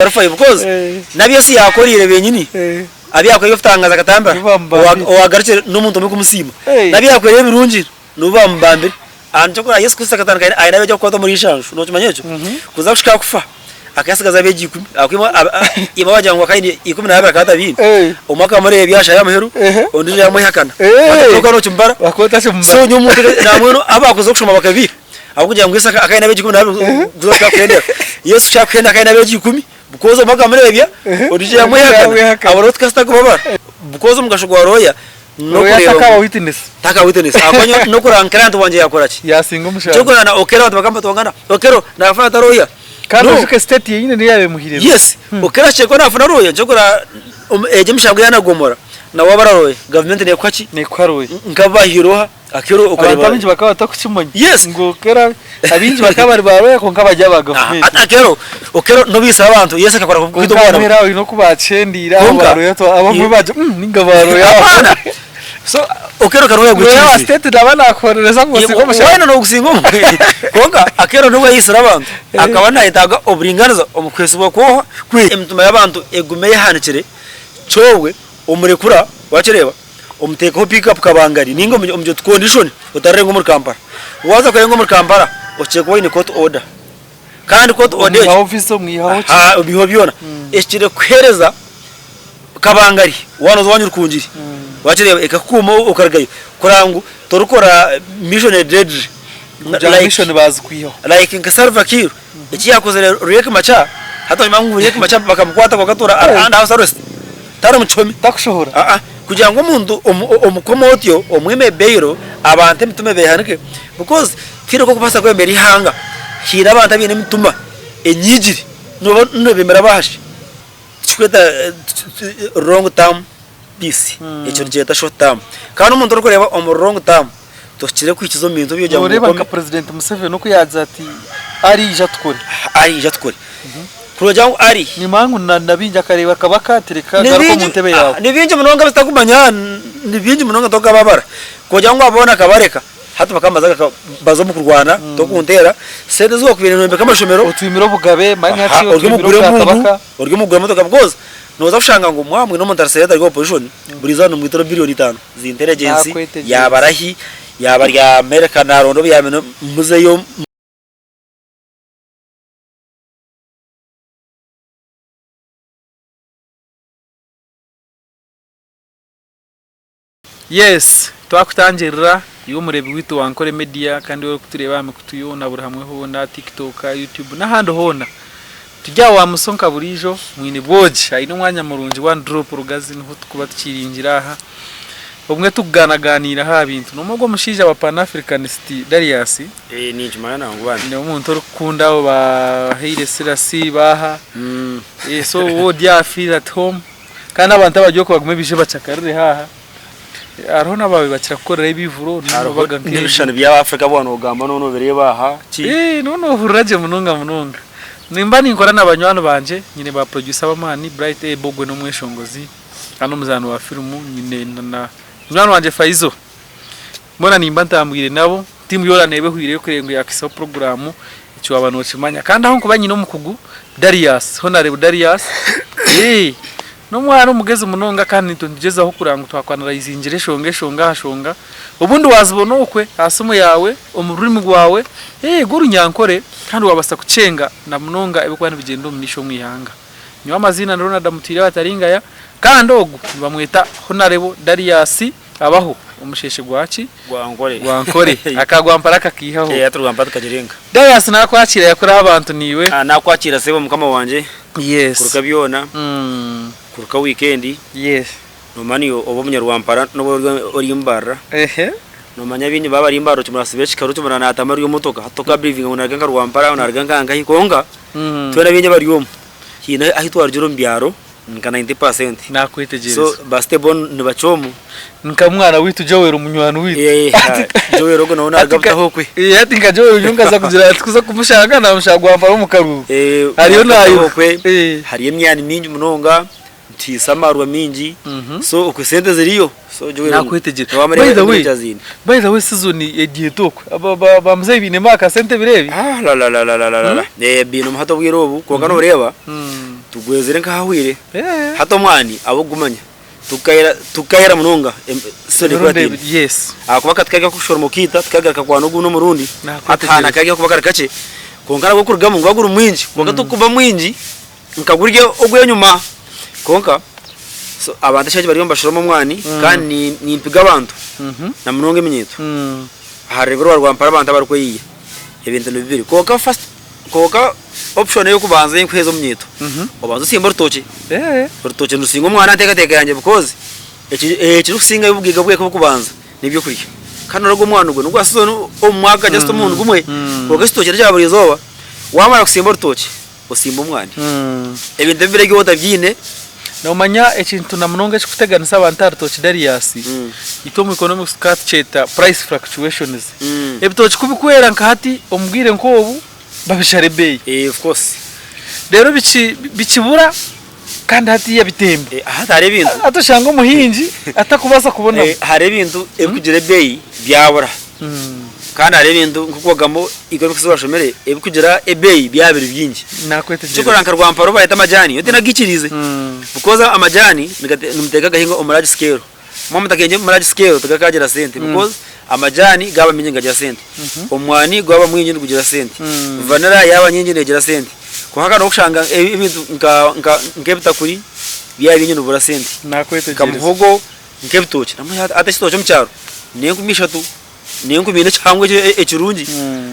Tarifayo because n'abi Yesu yaakoreire benyini abu yaakoreire eby'okutangaaza akatambira owaagarukire n'omuntu omwe kumusiima n'abi yaakoreire ebirungi nibo baamubambire. Nikyo orikureeba Yesu Kristo akatandika aine abeegi abarikukwata omuri ishanju nookimanya ekyo? Kuza kuhika aha kufa akatsigaza abeegi ikumi ahabw'okuba imwe baagira ngu akaba aine 12 akaba atabiine, omwe akamureebya aha shaaha y'aha muheru ondiijo yaamwehakana kwonka nookimubara? So nyowe omuntu nambwenu abu baakuza kushoma bakabiiha. Ahabw'okugira ngu Yesu akaba aine abeegi 12 kuza kuhika kuhendera. Yesu kuhika kuhenda akaba aine abeegi ikumi, because omwe akamureebya, ondiijo yamwehakana, abo nabo tikasita kubabara. Because omugasho gwa lawyer Lawyer n'okureeba takaba ngu witness. takaba witness ahabw'okuba nyowe n'okureba ngu client wangye yakora ki. Yasinga omushango. Ky'okureba na Okello abantu bakaba nibatongana, Okello nafuna ata lawyer? Kandi No. oijuke state yenyine niyo yaabaire emuhaire lawyer. Yes, Okello ahikire kuba nafuna lawyer, ky'okureba egyo emishango ya Nagomora nawe waaba ori lawyer, gavumenti nekuha ki? Nekuha lawyer. Nk'abu bahaire oha? Akero Abantu okareba abaingi bakaba batakukimanya Yes. ngu Okello abaingi bakaba bari ba lawyer kwonka bari aba gavumenti. Hati Akero Okello n'obu yaitsire abantu Yesu akakora kwita Kwonka omwana we. muheru aho haine oku bakyendeire aho Kwonka ba lawyer abamwe bagira mm ninga ba lawyer aba. Apaana so Okello ka lawyer Lawyer wa gw'ekiizire. state naaba nakuhorereza ngu osinge omushango. Weena nogusinga omwe kwonka Akello n'obu yaitsire abantu akaba nayetaaga oburinganiza omu kuheesibwa kw'oha kwe. Emitima y'abantu egume eyehanikire kyobwe omurekura wakireeba. Omuteekeho pick up kabangari ninga omugire oti condition otarirenga omuri Kampala. Waaza kurenga omuri Kampala okikye kuba oine court order kandi court order egyo Omwihaho visa omwihaho ki? Ahaa omwihaho byona. Ekikire kukuheereza kabangari waaba nooza owanyu Rukungiri wakireeba ekakukuuma okarugayo kureba ngu torikora mission deadly Kugira ngu mission baazikwihaho. Like nka Salva Kiir eki yaakozire Riek Machar hati noshanga ngu Riek Machar bakamukwata bakamutura ari under house arrest tari mukihome. Takushohora. Aa kugira ngu omuntu omukome otyo omwime bail abantu emitima ebehanike because tihaine oku orikubaasa kwebembera eihanga haine abantu abaine emitima enyigire nooba nobeebembera baashi tikikweta long term peace ekyo nikyeta short term kandi omuntu orikureeba omu long term Tohikire kuhikiza omu bintu ebi ogira ngu Nooreeba okome. nka President Museveni oku yaagira ati ariija tukore. Ariija tukore. Kurugira ngu ari. Nimanya ngu na bingi akareeba Kabaka ati reka garuka omu ntebe yaawe. Ni bingi munonga ebi tutakumanya, ni bingi munonga tokababara. Kugira ngu abo boona akabareka, hati bakaba nibaza baza omu kurwana, tokunteera, sente ezi wakubaire noyombeka amashomero. Otwimire obugabe, manya hati Ori otwimire omukugura obwa emundu, Kabaka. ori omukugura emotoka because nooza kushanga ngu mwaba mwine omuntu ari seeta ari opposition, buri izooba nimwitira billion itaano. Zi intelligence Naakwetegyereza. yaaba rahi, yaaba ari America naaronda obu yaaba muzeyo. Yes, twakutangirira iwe omureebi waitu wa Nkore Media kandi iwe orikutureeba aha mikutu yoona buri hamwe hoona, TikTok, YouTube n'ahandi hoona. Turi aha wa Muso nka buriijo, mwine Bwogi aine omwanya murungi one drop Rugazi niho turikuba tukiringira aha. Obumwe tukugaanaganiiraho aha bintu. N'omwe ogwo omushaija wa Pan Africanist Darius. Ninkimanya nangwa bambi. N'omuntu orikukunda abo ba Haile Selassie baaha. So waaba ori aha feel at home. Kandi abantu abari okwo bagume baije bacakarire haaha. Hariho n'abaabaire bakira kukorerayo ebivuro Hariho n'embaga nk'egyo. n'ebishushani by'Abafrika waaba noogamba nooba noobireeba aha ki. Nooba noohurira gye munonga munonga. Nimba ninkora na banywani bangye, nyine ba producer b'amaani, Bright Ebo ogwe n'omweshongozi kandi n'omuzaani wa firimu, nyine na munywani wangye Faizo. Boona nimba ntambwire nabo, tiimu yoona neeba ehweireyo kureeba ngu yaakuhisaho puroguraamu, ekyo waaba nookimanya. Kandi ahu nkuba nyine omukugu, Darius, Honarebo Darius, n'omwana omugezi munonga kandi naitwe nitugyezaho kureba ngu twakwanarayizingira eshonga eshonga aha shonga. Obundi waazibona okwe aha simu yaawe, omu rurimi rwawe, rw'orunyankore kandi waabaasa kukyenga na munonga ebirikuba nibigyenda omu maisho omu ihanga. Nyowe amaziina ni Ronald Mutwire Bataringaya kandi ogu nibamweta Honarebo Darius. Abaho omusheeshe gwa ki? Gwa Nkore. Gwa Nkore. Aka gwa Mpara akakiihaho. Eh, hati orwa Mpara tukagirenga. Darius naakwakiira yakuraho abantu naiwe. Ah, naakwakiira sebo mukama wangye. Yes. Kuruka byona. Kuruka wiikendi. Yes. Noomanya iwe oba omunyarwampara n'obu ori ori Mbarara. Ehe. Noomanya abaingi baaba bari Mbarara okimara asiba ekikaru okimara naatama ari omu motoka hati tokabiriivinga ngu naaruga nka Rwampara naaruga nka nkahi kwonka twena abaingi abari omu haine ahu twarugire omu byaro. Nka 90%. Nakwetegyereza. So ba stable nibakye omu. Nka mwana waitu Joel munywani waitu. Eh, Joel ogwo nawe naruga butaho okwe. Eh, hati nka Joel nyowe nkaza kugira ati kuza kumushanga namushanga gwampara omu karuuru. Eh, Ariyo naruga butaho naayo. okwe. Eh. Hariyo emyani mingi munonga, nituhiisa amarwa mingi. So okwe sente ziriyo. So Joel Nakwetegyereza. niwe By the way, aziine. by the way season egiye eta okwe? Aba ba ba muzeeyi bainemu akasente ebiro ebi? Ah la la la la la la la. Eh, bainemu hati obwire obu, kwonka noreeba. Tugwezire nk'ahahweire. Hati omwani ab'okugumanya tukahera tukahera munonga season Emirundi ekurataine. ebiri yes. Ahakuba kati kari kakushoroma okiita tikagaruka kwana ogundi omurundi hati Naakwetegereza. haana kari kuba kari kakye kwonka nabwo okurugamu niguba guri mwingi kwonka tigukuba mwingi nka gurya ogw'enyima kwonka so abantu eshaaha egi bariyo nibashoroma omwani kandi ni nimpiga abantu na munonga eminyeeto aha rurengo rwa Rwampara abantu abarikweyiya ebintu ni bibiri kwonka first Kwonka option ey'okubanza ei nkuheereza omunyeeto, obanze osimbe orutookye. Orutookye nirusinga omwana aha nteekateeka yangye because ekirikusingayo obugaiga bw'eka obw'okubanza n'ebyokurya. Kandi noreeba omwana ogwo nigwa season omu mwaka just omurundi gumwe, kwonka ekitookye n'ekya buri izooba. Waamara kusimba orutookye, osimbe omwani. Ebintu bibiri ebi waaba otabyiine. Noomanya ekintu na munonga ekirikuteganisa abantu aha rutookye Darius, itwe omu economics tukaba tukyeta price fluctuations. Ebitookye ku bikwera nka hati omu bwire nk'obu babishara ebeeyi. Eh, of course. Reero bikibura kandi hatiiya bitemba. Eh, hati hariho ebintu. Hati oshanga omuhingi atakubaasa kubonamu. Eh, hariho ebintu ebikugira ebeeyi byabura. Kandi hariho ebintu nk'oku wagamba economics ezi washomire ebikugira ebeeyi byaba biri bingi. Naakwetegereza. Eky'okurora nka Rwampara obu bareeta amajaani, nyowe tindagaikiriize. Because amajaani nimuteeka agahinga omu large scale. Mwaba mutakengye omu large scale tigakaagira sente because amajaani gaaba maingi nigagira sente, omwani gwaba mwingi nigugira sente, vanilla yaaba nyingi neegira sente. Kwonka kandi orikushanga ebintu nk'ebitakuri byaba bingi nibibura sente. Naakwetegereza. Nka muhogo, nk'ebitookye. Hati ekitookye omu kyaro n'enkumi ishatu. N'enkumi ina ekihango ekirungi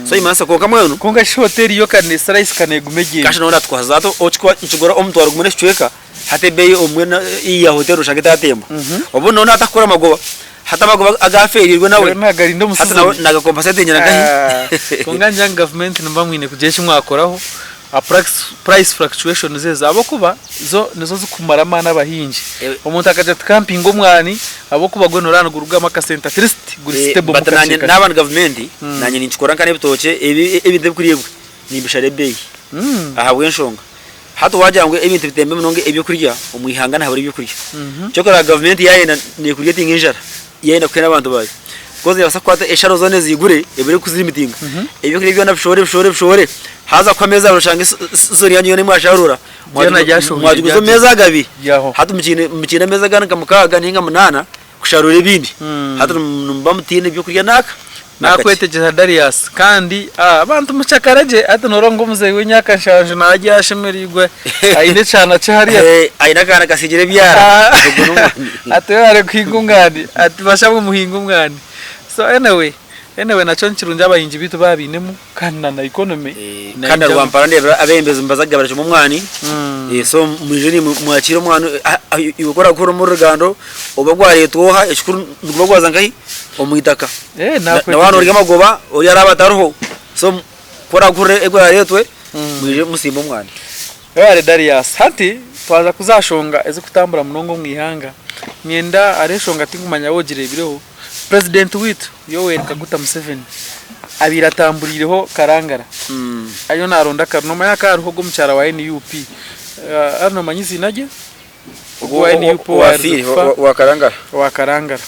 so nibaasa kwonka mbwenu. Kwonka shi hoteri yo ka slice ka neeguma egyenda. Kasha noona twaheza hati okikuba nikigura omutwaro gumwe n'ekicweka hati ebeeyi obumwe ya hoteri noshanga etatemba. Obundi noona atakukora amagoba hati amagoba agu afeereirwe nawe Nagarinda omu hati nawe season. nagakompensatingira nkahi? Kwonka ningira ngu gavumenti nimuba mwine kugira eki mwakoraho aha price fluctuations ezo ahabw'okuba zo nizo zirikumara amaani abahingi. Omuntu akagira ati ka mpinge omwani ahabw'okuba gwe nooreeba nigurugamu akasente at least guri stable But kakye nanye kakye. naaba ndi gavumenti nanye ninkikora nka n'ebitookye ebintu ebirikureebwa nimbishara ebeeyi ahabw'enshonga hati waagira ngu ebintu bitembe munonga ebyokurya omu ihanga nihabura ebyokurya. Kyokora gavumenti yaayenda neecreatinga enjara yayenda kuhwera abantu baayo because neebaasa kukwata esharo zoona ezigure ebure kuzilimitinga ebyokurya byona bishohore bishohore bishohore haaza kuha ameezi abiri oshange season yanyu yoona ei mwasharuura Byona byashohoire mwagiguza omu meezi agabiri Byaho. hati mukiine ameezi agandi nka mukaaga ninga munaana kusharuura ebindi hati nimuba mutaine byokurya naaka nakakye. Nakwetegyereza Darius kandi abantu mucakare gye hati noreeba ngu omuzeeyi w'emyaka nshanju naarya ashemereirwe aine ekyana kye hariya. Aine akaana kasigire ebyara ogwo n'omwani. Ati webare kuhinga omwani ati bashamwe muhinge omwani so anyway anyway nakyo nikirungi abahingi beitu baaba bainemu Kandi na na economy Kandi na Rwampara ndeeba abebembezi nibaza kugabira kimwe omwani so mwije naimwe mwakiire omwani iwe ku oraguhurira omu rugando oba gwareetwa oha ekikuru niguba gwaza nkahi omu itaka na waaba norya amagoba oriya araba atariho so ku oraguhurira gwareetwe mwije musiime omwani. Webare Darius. Hati twaza kuza aha shonga ezikutambura munonga omu ihanga, niinyenda hariho eshonga tinkumanya waaba ogireebireho, Purezidenti waitu Yoweri Kaguta Museveni abaire atamburiireho Karangara ariyo naronda akaruru. Nomanya hakaba hariho ogwo omukyara wa NUP, hati nomanya eiziina rye? Ogwo owa NUP owaherize kufa Owa Karangara. Owa Karangara.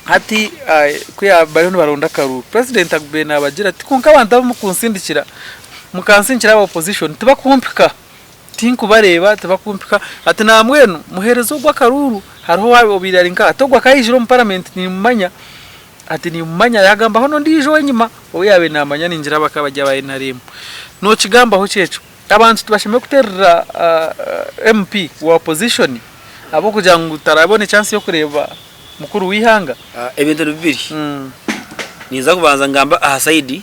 Hati ku bariyo nibaronda akaruru, Purezidenti abaire nabagira ati kwonka abantu abu murikunsindikira, mukansindikira aba opposition tibakumpika. Tinkubareeba, tibakumpika. Ati nambwenu muheereze ogwo akaruuru, hariho owabaire ari nkaha, ati ogwo akaba yaijire omu paramenti nimumanya, ati nimumanya, yaagambaho n'ondiijo ow'enyima ou yaabaire naamanya ningira bakaba bari aba NRM. Nookigambaho ki ekyo? Abantu tibashemereire kuteerera MP wa opposition ahabw'okugira ngu tarabone chance y'okureeba mukuru w'eihanga? Ebintu ni bibiri. Ninza kubanza ngambe aha side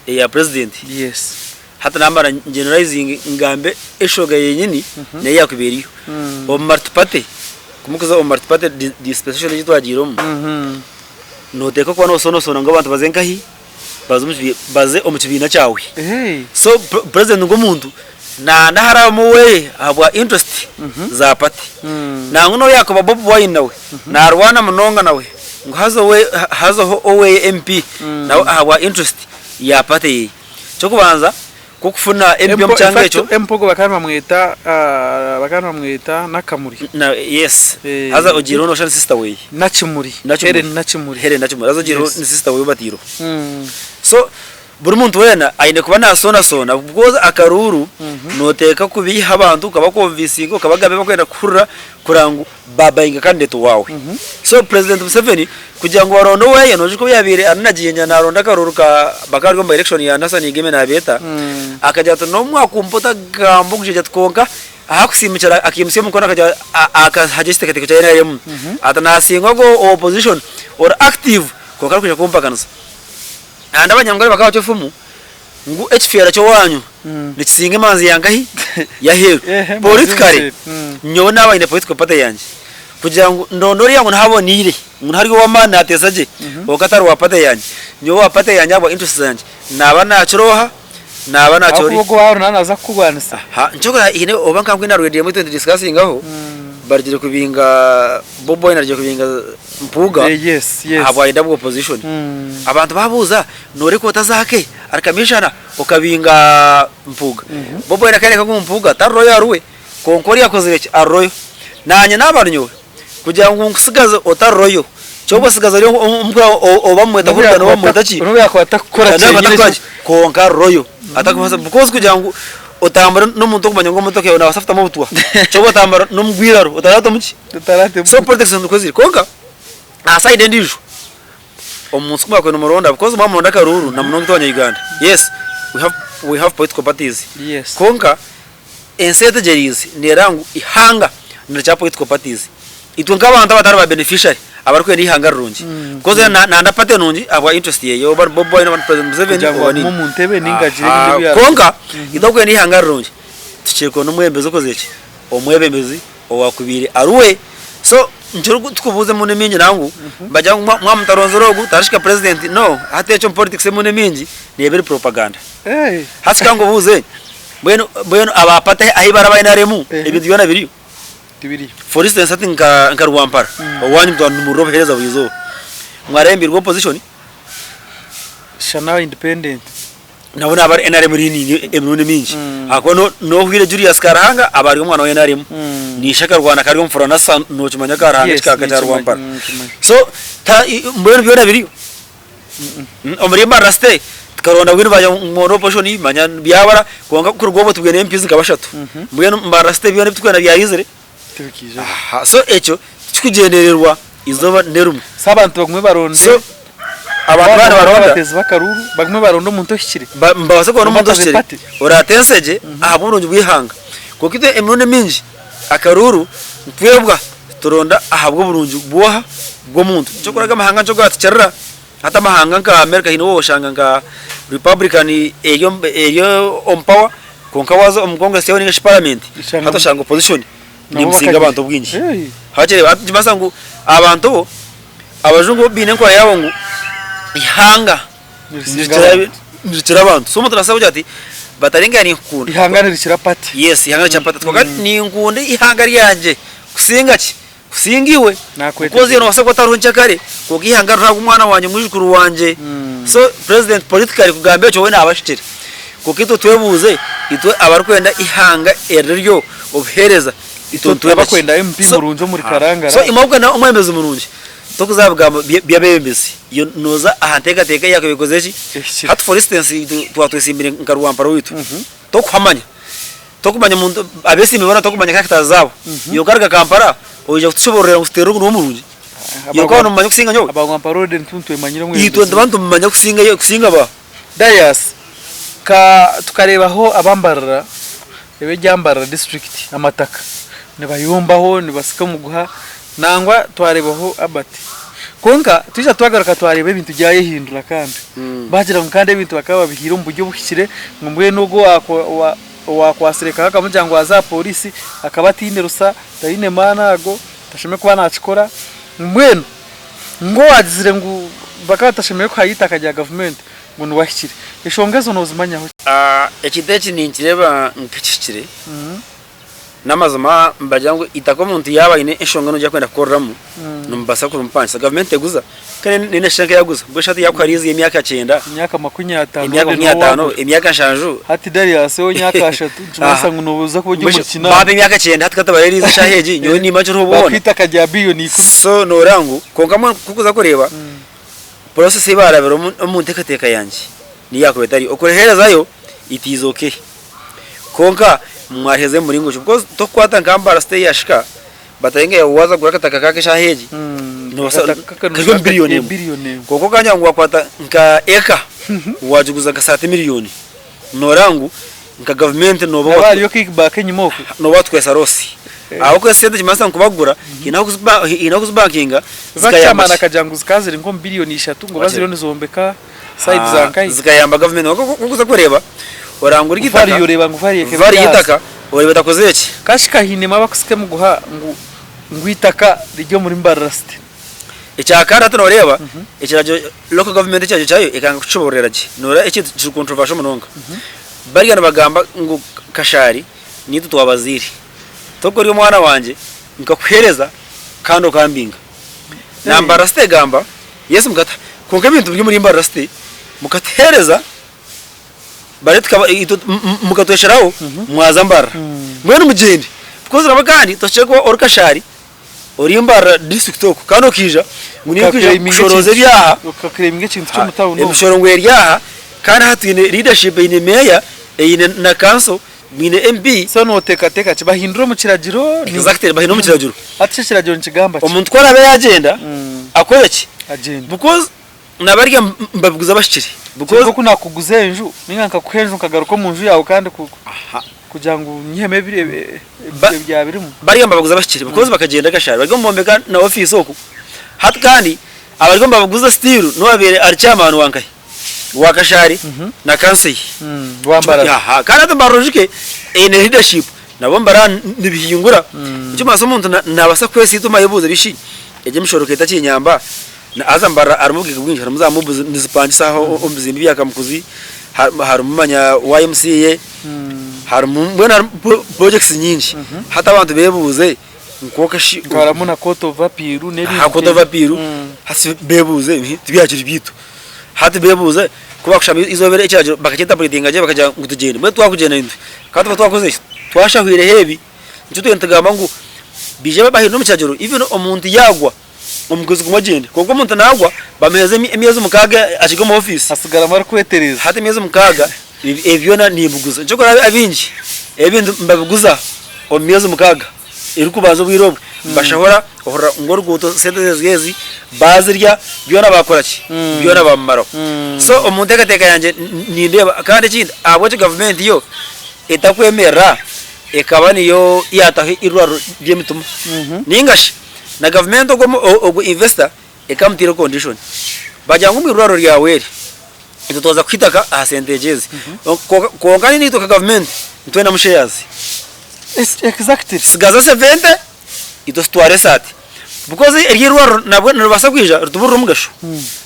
eya purezidenti. Yes. Hati namara ngeneralizinge ngambe eshonga yenyini nayo yakuba eriyo. Omu multiparty, ku murikuza omu multiparty dispensation egi twagiiremu, noteekwa kuba nosonasoona ngu abantu baze nkahi? Baze omu kibiina kyawe. So purezidenti nk'omuntu nanda harabamu oweye ahabwa interest za party. Nangwa n'obu yakuba Bobi Wine nawe narwana munonga nawe ngu hazeho oweye MP nawe ahabwa interest ya party yeye. Eky'okubanza kw'okufuna MP omu kyanga ekyo. MP ogwo bakaba nibamweta bakaba nibamweta Nakamuri. Na yes. Haza ogiireho noshusha ni sister weye. Nakimuri. Helen Nakimuri. Helen Nakimuri. Haza ogiireho ni sister weye ou batiireho. So. Buri muntu weena aine kuba naasoonasoona because akaruuru nooteeka kubeiha abantu okabakonvinsinga okabagambira ebi barikwenda kuhurira kureba ngu baabayinga candidate owaawe. So President Museveni kugira ngu baronde oweye noijuka obu yaabaire ari Nagyenya naaronda akaruuru ka bakaba bari omu by election ya Nassan Igeme naabeeta, akagira ati n'obu mwakumpa otagamba okugira ati kwonka ahakusiimukira akaimutsya omukono akagira akahagira ekiteekateeko kya NRM ati naasinga ogwo owa opposition ori active kwonka arikwija kumpakanisa. Kandi Abanyankore bakaba bacwa efumu ngu ekifeera ky'owaanyu nikisinga emanzi ya nkahi? Y'aheeru. Politically, nyowe naaba nyine political party yangye, kugira ngu ndonde oriya ngu niho aboneire, ngu niho ari ow'amaani naateeza gye, kwonka atari wa party yangye. Nyowe owa party yangye ahabwa interest zangye, naaba naakira oha, naaba naakira oriya. Ahakuba ogwo waaba naaba naaza kukurwanisa. Nikyo orikureeba haine oba nka mbwenu aha rwediyo emwe nitudisikasingaho, barugire kubinga Bobi Wine arugire kubinga Mpuuga ahabwa leader bwa opposition. Abantu babuuza noreka ota Zaake ari commissioner okabinga Mpuuga. Bobi Wine akereka ngu Mpuuga tari loyal we kwonka oriya akozire ki ari loyal. Nanye naba ndi nyowe kugira ngu nkusigaze otari loyal kyoba osigaze ori oba mumweta hooligan oba mumweta ki kwonka ari loyal because kugira ngu otambure n'omuntu orikumanya ngu emotoka yaawe naabaasa kutamu obutwa kyoba otambura n'omugwiraro otaratamu ki. So politics nikwo ziri kwonka aha side endiijo omunsi ku mwakubaire nimuronda because mwamuronda akaruuru na munonga itwe abanya Uganda yes we have political parties kwonka ensi eyetegyereize nereeba ngu eihanga nirikira political parties itwe nk'abantu abatari ba beneficiary abarikwenda eihanga rirungi because nanda party nungi ahabwa interest yeye oba ni Bobi Wine oba ni president Museveni oba ni kwonka itwe abarikwenda eihanga rirungi tukiri kuronda omwebembezi okozire ki omwebembezi owakubaire ari we. So nikyo tukubuuza emirundi mingi nangwa nibagira ngu mwaba mutaronzire ogu tarishika president no hati ekyo omu politics emirundi emingi neeba eri propaganda. Hati ka nkubuuze mbwenu mbwenu aba party ahi bari aba NRM ebintu byona biriyo? Tibiriyo. For instance hati nka nka Rwampara owaanyu mutwara nimurira obuheereza buri izooba mwarembirwe opposition? Shana independent. Nabo naba ari NRM leaning emirundi mingi ahakuba nohwire Julius Karuhanga aba ari omwana wa NRM na ishe akarwana kari omufura na nokimanya Karuhanga ekikaaka kya Rwampara so mbwenu byona biriyo omuri Mbarara city tukaronda mbwenu bagira ngu mwine opposition manya byabura kwonka kuruga obwo tubwine MPs nka bashatu mbwenu Mbarara city byona ebiturikwenda byayizire so ekyo tikikugyendererwa eizooba n'erimwe. So abantu bagume baronde. So abantu baaba nibaronda. Abateezi b'akaruuru bagume baronde omuntu ohikire. Nibabaasa kuronda omuntu ohikire oraateese gye ahabw'oburungi bw'eihanga. Kwonka itwe emirundi emingi akaruuru nitwebwa turonda ahabw'oburungi bw'oha? Bw'omuntu. Eky'okureeba amahanga nikyo gaatukirira. Hati amahanga nka America haine obu oshanga nka Republican eri omu power kwonka waaza omu Congress yaabo ninga shi parliament hati oshanga opposition nemusinga abantu obwingi. Wakireeba hati nikimanyisa ngu abantu bo abajungu bo baine enkora yaabo ngu eihanga nirikira abantu. So omuntu naabaasa kugira ati batarenga ninkukunda. Eihanga nirikira party. Yes eihanga nirikira party kwonka ninkunda eihanga ryangye kusinga ki? Kusinga iwe because iwe nobaasa kuba otariho nkyakare kwonka eihanga ririho ahabw'omwana wangye mwijukuru wangye. So president politically kugamba ekyo we naaba ahikire. Kwonka itwe twebuuze itwe abarikwenda eihanga eriryo obuheereza itwe nitwenda ki? Abakwenda MP murungi omuri Karangara. So imwe abakwenda omwebembezi murungi tokuza aha bigambo by'abebembezi nooza aha nteekateeka eyakubaire ekozire ki? Hati for instance itwe twaba twesimbire nka Rwampara owaitu tokuhamanya. Tokumanya omuntu abesimbi boona tokumanya characters zaabo. Iwe okaruga Kampala oija kutushobororera ngu tuteere ogu niwe murungi. Iwe okaba nomumanya kusinga nyowe? Aba Rwampara already nitwemanyira omwebembezi. Itwe nituba nitumumanya kusinga kusinga ba. Darius, ka tukareebaho aba Mbarara, eb'erya Mbarara district amataka nibayombaho nibasika omuguha nangwa twareebaho Albert. Kwonka twija twagaruka twareeba ebintu byayehindura kandi. Baagira ngu kandi ebintu bakaba babihaire omu buryo obuhikire ngu mbwenu ogwo owaakwasire ekaha akamugira ngu aze aha pooriisi akaba ataine rusa, taine maani ago, tashemereire kuba naakikora. Mbwenu ngu owaagizire ngu bakaba batashemereire kuhayo eitaka rya gavumenti ngu niwe ahikire. Enshonga ezo noozimanyaho ki? Ekintu eki ninkireeba nk'ekihikire. N'amazima nibagira ngu eitaka omuntu yaaba aine enshonga nungi ei arikwenda kukoreramu, nimubaasa kurimupangisa. Gavumenti teguza, kandi neine esente yaguza. Mbwenu shi hati yaakuha riizi y'emyaka kyenda, Emyaka makumi ataano emyaka makumi ataano, emyaka nshanju. Hati Darius we emyaka ashatu nikimanyisa ngu nooza kuba ori omu kinaana. Baampa emyaka kyenda hati ka tubare riizi eshaaha egi, nyowe nimba nkiriho bwona. Bakuha eitaka rya biliyoni ikumi. So nooreeba ngu, kwonka mbwenu ku orikuza kureeba, process ei baarabiremu omu nteekateeka yangye. Niyo yaakuba etari. Okuriheerezayo it is okay. Kwonka mwariheereza omu muringo ki? Because tokukwata nka Mbara City yashika batahe nka waaza kugura akataka kako eshaaha egi nobaasa kari omu billion emwe. Kwonka okagira ngu wakwata nka eka wagiguza nka saati million noreeba ngu nka gavumenti noba Haba hariyo kickback enyima okwe. noba watwesa loss. Ahabw'okuba esente nikimanyisa ngu kubagura haine ahu kuzibankinga Zikayamba zikayamba ki? akagira ngu zikaba ziri nk'omu billion ishatu ngu oba ziriyo nizombeka side za nkahi. Zikayamba gavumenti kwonka ku orikuza kureeba orangura Value eitaka oreeba ngu value ekaba value eri ahansi. y'eitaka oreeba etakozire ki? Kashi kahainemu abakusika emiguha ngu ngu eitaka riri omuri Mbarara City. Ekya kandi hati noreeba ekiragiro local government ekiragiro kyayo ekanga kukishobororera gye noreeba ekintu kiri controversial munonga. Bariya nibagamba ngu Kashari nitwe twabazaire toku ori omwana wangye nkakuhereza kandi okambinga. Na Mbarara City egamba yes mukata kwonka ebintu biri omuri Mbarara City mukatuhereza Bariya tukaba itwe mukatwesheraho mwaza Mbarara mbwenu mugyende because nabwo kandi tohikire kuba ori Kashari ori Mbarara district oku kandi okaija ngu niiwe orikwija kushorooza ebyaha Okaclaiminga ekintu ky'omu town omu. emishoro ngu eri aha kandi aha twine leadership eine meeya eine na council mwine MP. So noteekateeka ki bahindure omu kiragiro? Exactly bahindure omu kiragiro. Hati shi ekiragiro nikigamba ki? Omuntu ku araabe yaagyenda akore ki? Agyende. Because Nabarya mbabiguza abahikire because. Nk'oku nakuguza enju ninga nkakuha enju nkagaruka omu nju yaawe kandi kugira ngu nyihemu ebyaba birimu. Barya mbabaguza abahikire because bakagyenda kashari bari omubombeka na ofiisi oku hati kandi abari mbabaguza still n'owabaire ari chairman wa nkahi wa kashari na council ye Wa Mbarara. Kandi hati Mbarara oijukye eine leadership nabo Mbarara nibihingura nikimanyisa omuntu nabaasa kwesiituma ayebuuze bishi egi emishoro etakinyamba. Haza Mbarara harimu obugaiga bwingi, harimu za mob nizipangisa aho omu bizimbe bya Kamukuzi, harimu manya YMCA, harimu mbwenu harimu projects nyingi. Hati abantu bebuuze kwonka shi. Harimu na court of appeal n'ebindi. Aha court of appeal hati bebuuze tibyakiri byaitu. Hati bebuuze ku bakushanga eizooba ekiragiro bakaki interpretinga gye bakagira ngu tugyende. Mbwenu twakugyenda nitwe kandi tuba twakozire ki? Twashahwireho ebi. Nikyo twena nitugamba ngu baije bahindure omu kiragiro even omuntu yaagwa. Omu kwezi kumwe agyende. Kwonka omuntu naagwa bamuheereza emyezi mukaaga akiri omu ofiisi. Asigaramu arikwetereeza. Hati emyezi mukaaga ebi byona nimbiguza. Nikyo orikureeba abaingi ebintu nibabiguza omu myezi mukaaga erikubanza obwire obwe. Bashahura ohurira ngu oruguuto sente ezi ezi baazirya byona baakora ki? Byona baabimaraho. So omu nteekateeka yangye nindeeba kandi ekindi ahabw'enki gavumenti yo etakwemerera ekaba niyo yaataho eirwariro ry'emitima ninga shi Na gavumenti ogwo ogwo investor ekamutiireho condition bagira ngu omu irwariro ryawe eri itwe twaza kuha itaka aha sente egi ezi kwonka naitwe nka gavumenti nitwendamu shares. Exactly. Sigaza sevente itwe tutware esaati because eri irwariro nabwo niribaasa kwija rituburire omugasho.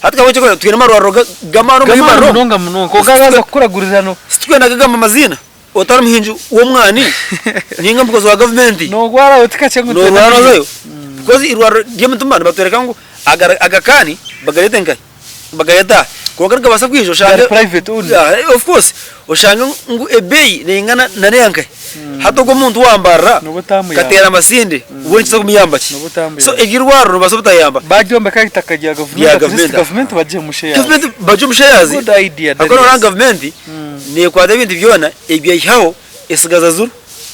Hati ka twine amarwariro g'amaani omu G'amaani irwariro munonga munonga kwonka gaaza kukuragurira no. Titwenda kugamba amaziina. Otari muhingi w'omwani ninga omukozi wa gavumenti Noorwara oti kakye ngu noorwara noozayo because eirwariro ry'emitima nibatworeka ngu agakaani bagareete nkahi? Bagareete aha. Kwonka nigabaasa kwija oshange Gari private only. Yeah, of course oshange ngu ebeeyi neingana na n'eya nkahi? Hati ogwo omuntu owambarira Noba otamuyamba. kateera amasinde we nikiza kumuyamba ki? Noba otamuyamba. So eryo irwariro nobaasa obutayamba. Baryombeka aha itaka rya gavumenti, Rya at least gavumenti. gavumenti bagyemu shares. Gavumenti bagyemu shares. Good idea Ahabw'okuba noreeba Darius. ngu gavumenti Neekwata ebintu byona ebi yaihaho etsigaza zuru.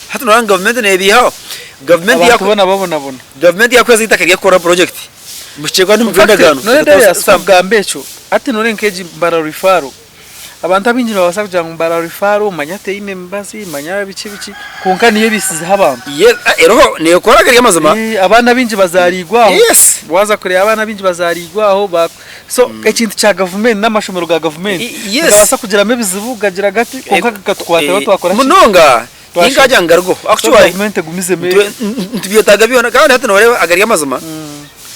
Hati noreeba ngu gavumenti neebiihaho. Gavumenti Abantu yaku boona babonabona. gavumenti yaakuheereza eitaka ry'okukora purojekiti, muhikye kuba In nimucwa fact, endagaano noreeba Darius kugamba ekyo, hati noreeba nk'egi Mbarara Referral, abantu abaingi nibabaasa kugira ngu Mbarara Referral manya teine mibazi, manya biki biki, kwonka niyo ebiisizeho abantu. Yes, eriho neekora gari amazima. Abaana abaingi bazaariirwe aho. Yes. Waaza kureeba abaana abaingi bazaariirwe aho. So ekintu kya gavumenti n'amashomero ga gavumenti Yes. nigabaasa kugiramu ebizibu gagira gati kwonka gakatukwatiraho twakora ki? Munonga Twashoma. ninkagira ngu gariho So actually gavumenti egumizemu nitubyetaaga byona kandi hati noreeba agari amazima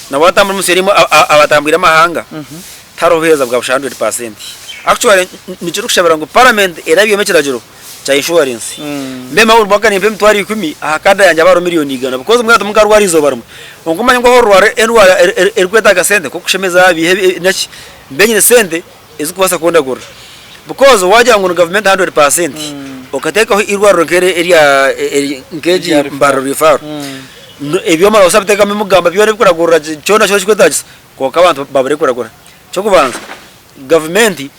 na watambura omu nsi erimu abatambwire amahanga tihariho obuheereza bwa busha 100%. Actually nikyo orikushabira ngu parliament erabyemu ekiragiro kya insurance. Mbwenu buri mwaka nimpa emitwaro ikumi aha kaada yangye haba hariho miriyoni igana because mbwenu timukarwara eizooba rimwe. Kwonka omanye ngu ahu orarwara endwara erikwetaaga sente nk'okushemeza biiha naki, mbe nyine sente ezikubaasa kundagurira. Because waagira ngu ni gavumenti hundred percent, okateekaho eirwariro nk'eri erya nk'egi Mbarara Referral, ebyoma noobaasa kubiteekamu emigamba byona ebikuragurira kyona kyona ekikwetaagisa kwonka abantu babure kuragura. Eky'okubanza gavumenti.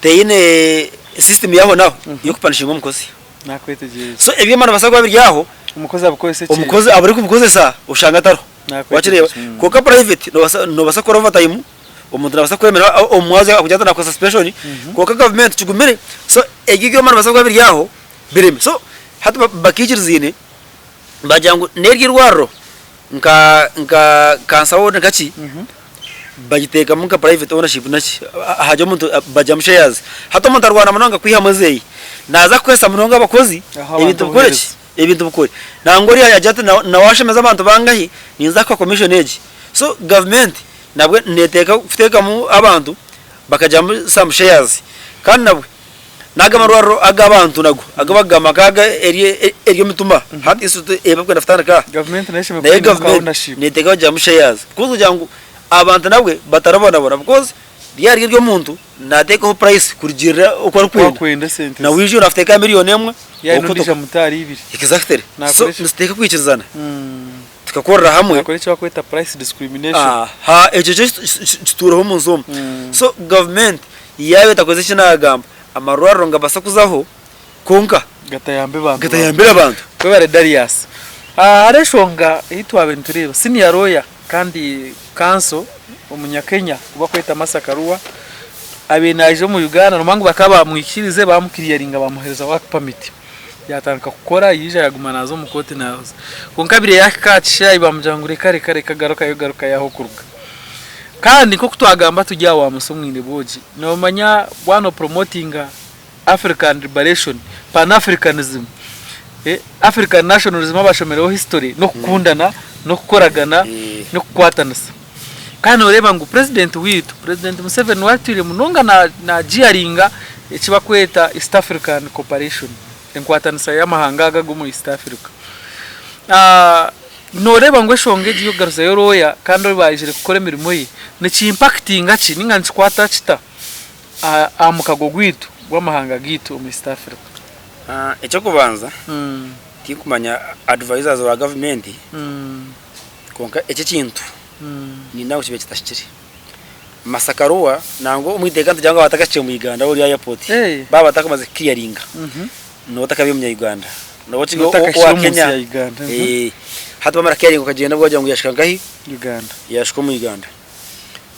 teine system yaho naho y'okupanishinga omukozi. Nakwetegyereza. So ebyoma nibibaasa kuba biri aho, Omukozi abikozesa ekyeye. omukozi abarikubikozesa oshanga atariho. Wakireeba? Nakwetegyereza. Kwonka private nobaasa nobaasa kukora overtime, omuntu nabaasa kukwemera omu mwazyo akakugira ati nakuha suspension, kwonka gavumenti kigumire. So ebyo ebyoma nibibaasa kuba biri aho bireme. So hati bakiikirizaine bagira ngu n'eryo irwariro nka nka cancer ward nka ki, bagiteekamu nka private ownership naki, hagira omuntu bagyamu shares. Hati omuntu arwana munonga kwihamu ezeye, naaza kukozesa munonga abakozi Aho ebintu abantu bikore ki, obuheereza. ebintu bikore. Nangwa oriya yaagira ati na waashemeza abantu bangahi, ninza kukuha commission egi. So gavumenti nabwe neeteeka kuteekamu abantu bakagyamu some shares. Kandi nabwe N'ago amarwariro ag'abantu nago agu bakugamba nk'aga ery'emitima, Heart Institute ei barikwenda kutandika aha, Gavumenti nayo eshemereire nayo kuba eine ka gavumenti ownership. neteekwa kugiramu shares because kugira ngu abantu nabwe batarabonabona because ryaryo ery'omuntu naateekaho price kurugiirira oku Ku arikwenda. akwenda esente Na ze. waija oraateekaho miriyoni emwe, Yaaba okotoka. n'ondiijo amutwara ibiri. Exactly. So Naakora eki? nituteekwa kwikirizana tukakorera hamwe. Naakora eki barikweta price discrimination. Aha, ekyo kyo kituureho omu nsi omu. So gavumenti Yaaba etakoze eki naagamba, amarwariro nigabaasa kuzaho kwonka Gatayambe bantu. gatayambire abantu. Webare Darius. Hariho enshonga ei twabaire nitureeba, senior lawyer kandi counsel omunya Kenya ou barikweta Martha Karua abaire naija omu Uganda nomanya ngu bakaba bamwikirize bamu clearinga bamuhereza work permit yatandika kukora yaija yaguma naaza omu kooti naaza kwonka abaire yahika aha kishaayi bamugira ngu reka reka reka garukayo garukayo ah'okuruga. Kandi nk'oku twagamba turi aha wa Musa omwine bwogi, noomanya waaba nopromotinga African liberation, Pan Africanism, African nationalism abashomireho history n'okukundana, n'okukoragana, n'okukwatanisa. Kandi nooreeba ngu purezidenti waitu, Purezidenti Museveni niwe atwire munonga naagiyaringa eki barikweta East African cooperation, enkwatanisa y'amahanga aga ag'omu East Africa. Nooreeba ngu eshonga egi y'okugaruzayo looya kandi ou baizire kukora emirimo ye nikimpakitinga ki nainga nikikwata kita aha mukago gwaitu gw'amahanga gaitu omu East Africa? Eky'okubanza tinkumanya advisors ba gavumenti kwonka eki ekintu nindeeba ngu kibaire kitahikire. Masaka Arua nangwa omu iteeka nitugira ngu aba atakahikire omu Uganda ori aha airport baaba batakumaze kuclearinga nooba otakabaire munya Uganda nooba okiri owa Kenya hati bamara kuclearinga okagyenda obwo wagira ngu yashika nkahi? Yashika omu Uganda.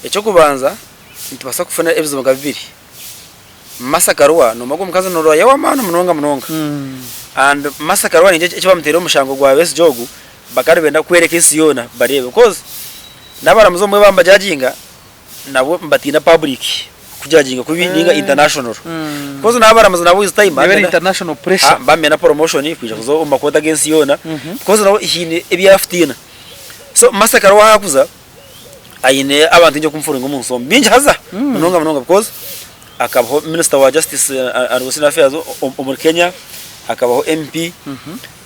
Eky'okubanza nitubaasa kufuna ebizibu nka bibiri, Masaka Arua noomanya ogu omukazi ni lawyer w'amaani munonga munonga and Masaka Arua nikyo eki bamuteire omu mushango gwa Besigye ogu bakaba nibenda kworeka ensi yoona bareebe because N'abaramuzi obumwe baba nibajajinga nabo nibatiina public kujajinga kubi ninga international because n'abaramuzi nabo with time Neeba eri international pressure. bamenya promotion kwija kuza omu makooti ag'ensi yoona because nabo haine ebi arikutiina. So Masaka we ahakuza aine abantu baingi ab'okumufollowinga omu nsi omu bingi haza munonga munonga because akabaho minister wa justice and constitutional affairs omuri Kenya, akabaho MP,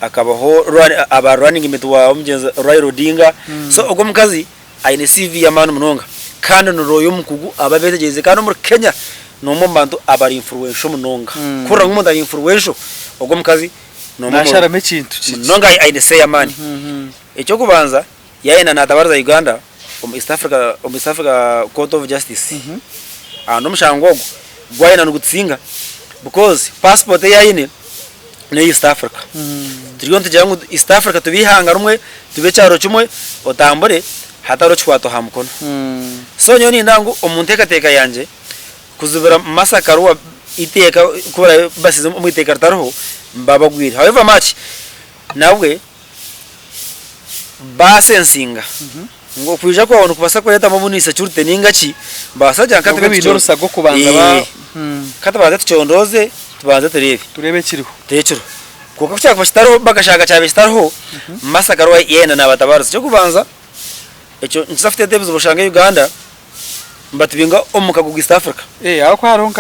akabaho aba running mate wa omugyenzi Raila Odinga, so ogwo omukazi aine CV y'amaani munonga kandi ni lawyer omukugu aba abetegyereize kandi omuri Kenya n'omwe omu bantu abari influential munonga. Kuhurira ngu omuntu ari influential, ogwo omukazi n'omwe omu Nasharamu ekintu kikye. munonga aine say y'amaani. Eky'okubanza Yayenda natabariza Uganda omu East Africa omu East Africa Court of Justice and omushango ogwo gwayenda nigutusinga because passport ei aine neya East Africa. Turiyo nitugira ngu East Africa tube eihanga rimwe, tube ekyaro kimwe, otambure hatariho kikwato aha mukono. So nyowe niinyenda ngu omu nteekateeka yangye kuzibira Martha Karua eiteeka ku baraabe basize omu iteeka ritariho nibaba bagwire. However much nabwe. Baasensinga ngu okwija kwawe nikubaasa kureetamu obundi insecurity nainga ki, nibabaasa kugira ngu ka Nabwo tube baine tuco orusa rw'okubanza ba ka tubanze tucondooze tubanze tureebe. Tureebe ekiriho. Tureebe ekiriho. Kwonka ku kyakuba kitariho bakashanga kyabaire kitariho, Martha Karua yaayenda naabatabaariza. Eky'okubanza, ekyo nikiza kuteeta ebizibu oshange Uganda nibatubinga omu mukago gwa East Africa. Ahabw'okuba hariho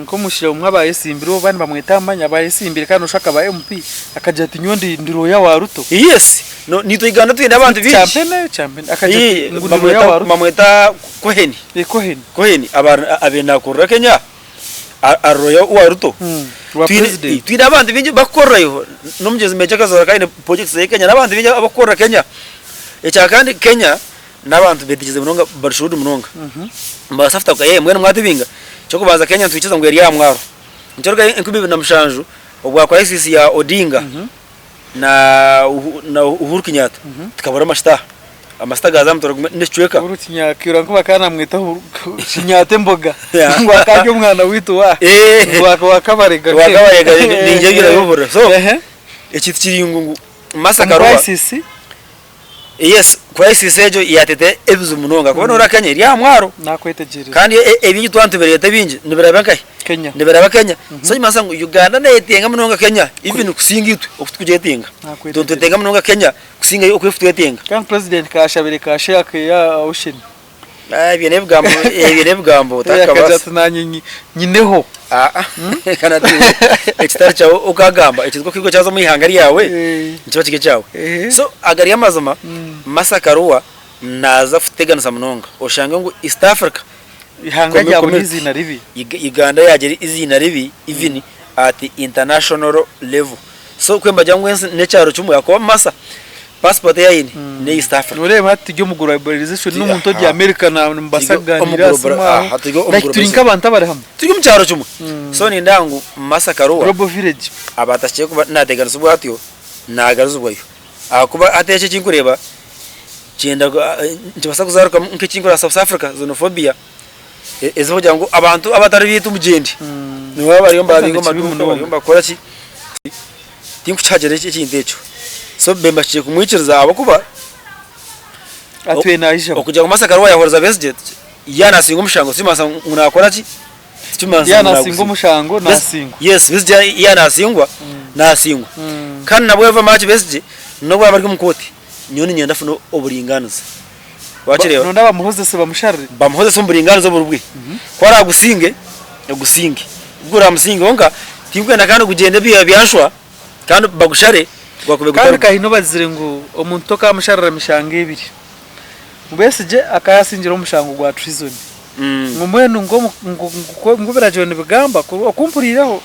nk'omushaija omwe abaayesimbire oba nibamweta Amanya abaayesimbire kandi noshusha akaba MP akagira ati nyowe ndi lawyer wa Ruto. Yes, naitwe Uganda twine abantu baingi. Champene, Champene akagira ati ngu ndi lawyer wa Ruto. Bamweta Cohen. Cohen. Cohen abaire naakorera Kenya ari lawyer wa Ruto. Wa president. Twine abantu baingi bakukorerayo n'omugyenzi Meja Kazoora akaba aine projects ze Kenya n'abantu baingi abakukorera Kenya. Ekya kandi Kenya. N'abantu betegyereize munonga bari shrewd munonga nibabaasa kutabuka yee mbwenu mwatubinga. Eky'okubanza Kenya nitwikiriza ngu eri aha mwaro. Nikyo 2007 obwa crisis ya Odinga na Uhuru Kenyatta tukabura amasita. Amasita gaaza aha mutwaro gumwe n'ekicweka. Uhuru Kenyatta ngu bakaba namweta Uhuru Kenyatta emboga ngu akaba ari omwana waitu wa wa Kabarega. Wa Kabarega niinye ebyo nabihurira. So ekintu kiri ngu Martha Karua. Crisis. Yes, crisis egyo yateeta ebizibu munonga ahakuba noreeba Kenya eri aha mwaro Nakwetegyereza. kandi ebingi twaba nitubireeta ebingi nibiraba nkahi? Kenya. Nibiraba Kenya. So nikimanyisa ngu Uganda neyetenga munonga Kenya even kusinga itwe oku turikugyetenga. Itwe Nakwetegyereza. nitwetenga munonga Kenya kusinga yo oku erikutwetenga. Kandi president kashabire ka share ke ya ocean. Ebyo n'ebigambo ebyo n'ebigambo Akagira otakabaasa. ati nanye nyineho. Aa kandi hati iwe ekitari kyawe okagamba ekintu nk'oku kyaza omu ihanga ryawe nikiba kiri ekyawe. So agari amazima Martha Karua naaza kututeganisa munonga oshange ngu East Africa Ihanga ryabura eiziina ribi. Uganda yaagira eiziina ribi even at international level. So ku nibagira ngu ensi n'ekyaro kimwe ahakuba Martha passport ei aine n'eya East Africa. Noreeba hati turi omu globalization n'omuntu ori America nimubaasa kugaaniira aha simu aho. Like turi nk'abantu abari hamwe. Turi omu kyaro kimwe. So nindeeba ngu Martha Karua Global village. aba atahikire kuba nateganisibwa atyo nagaruzibwayo ahakuba hati eki ekinkureeba kyenda nikibaasa kuzarukamu nk'ekinkureeba South Africa xenophobia ezirikugira ngu abantu abatari baitu mugyende nibo bariyo nibabinga omu maduuka bariyo nibakora ki tinkukihagira ekintu ekyo so bembashije kumwikiriza ahabw'okuba Atwire naija. okugira ngu Martha Karua yahuriza Besigye yaaba nasinga omushango tikimanyisa ngu nakora ki tikimanyisa Yaaba ngu nasinga nagusinga. omushango nasingwa. Yes Besigye yaaba nasingwa nasingwa kandi nabwo eva maki Besigye nobu araabe ari omu kooti nyowe niinyenda afune oburingaaniza. Wakireeba? Nonda bamuhozese bamusharire. Bamuhozese omu buringaaniza oburi bwe. Ku araagusinge, agusinge. Ku oraamusinge kwonka tinkwenda kandi gugyende bya byashwa kandi bagushare gwakube Kandi gutari. kahine obazire ngu omuntu tokamusharira mishango ebiri. Ngu Besigye akaba yasingire omushango gwa treason. Ngu mbwenu ngu omu ngu ngu ebiragiro nibigamba oku mpuriireho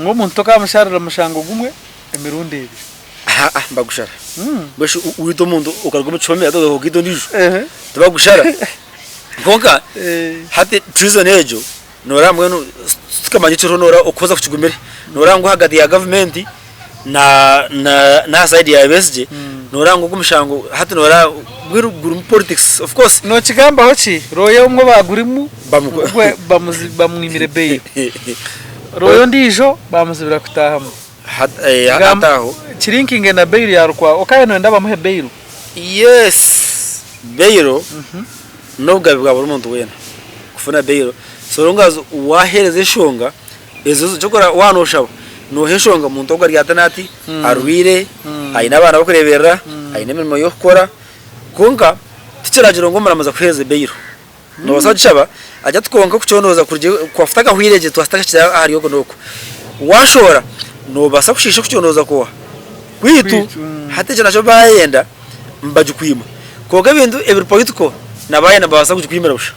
ngu omuntu tokamusharira mushango gumwe emirundi ebiri. Aa nibagushara. Mbwenu shi waita omuntu okaruga omu kihome hati okaita ondiijo? Tibakushara. Kwonka hati treason egyo noreeba mbwenu titukamanya ekiriho noreeba okuhooza kukigumire. Noreeba ngu ahagati ya gavumenti na n'aha sayidi ya Besigye noreeba ngu ogu omushango hati noreeba mbwenu gurimu politics of course. Nokigambaho ki? Looya omwe baagurimu ogwe bamwimire bail. Looya ondiijo baamuzibira kutaahamu. Hati aho. Kirinkinge na bail ya Lukwago. Okaye noyenda bamuhe bail? Yes bail nobugabe bwa buri muntu weena kufuna bail so long as wahereza enshonga ezo kyokora waaba noshaba noha enshonga omuntu ogu ari ati nati arwaire aine abaana bokureberera aine emirimo yokukora kwonka tikiragiro ngu omuramuzi akuhereze bail. Noobaasa kugishaba agira ati kwonka okucondooza kurugye kwafa otakahwire gye twasa tutakahikire ahari oku n'oku. Waashohora noobaasa kushiisha okucondooza kwa kwaitu hati ekyo nakyo baayenda nibagikwima. Kwonka ebintu ebiri political na baayenda nibabaasa kugikwimira busha.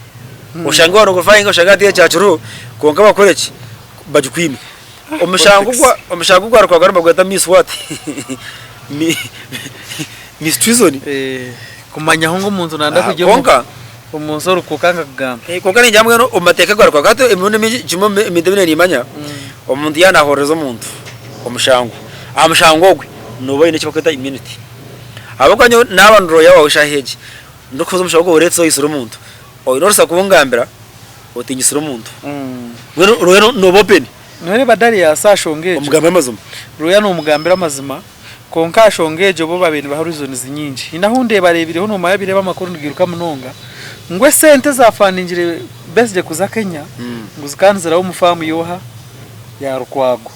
Oshange waaba noqualifyinga oshange hatiiya kyakiriho kwonka bakore ki bagikwime. Omushango gwa omushango gwa Rukwago nibagweta Miss what? Miss Treason. Kumanyaho ngu omuntu nayenda kurya Kwonka omu nsi orikuka kugamba. Kwonka ningira mbwenu omu mateeka ga Rukwago hati emirundi mingi kimwe omu bintu ebi nimanya, omuntu yaaba nahorereza omuntu omushango, aha mushango ogwe nooba oine eki barikweta immunity. Ahabw'okuba nyowe naaba ndi lawyer waawe eshaaha egi, ndikukuza omushango gwawe oreetire oyitsire omuntu, oine orusa kungambira oti nyitsire omuntu. Mbwenu lawyer nooba open. Noreeba Darius aha shonga egyo, Omugambire amazima. Lawyer nomugambira amazima. Kwonka aha shonga egyo bo babaire nibaha reasons nyingi. Haine ahu ndeebareebireho noomanya bireeba amakuru nigairuka munonga ngu esente ezaafandingire Besigye kuza Kenya ngu zikaba niziraba omu faamu y'oha? Ya Lukwago.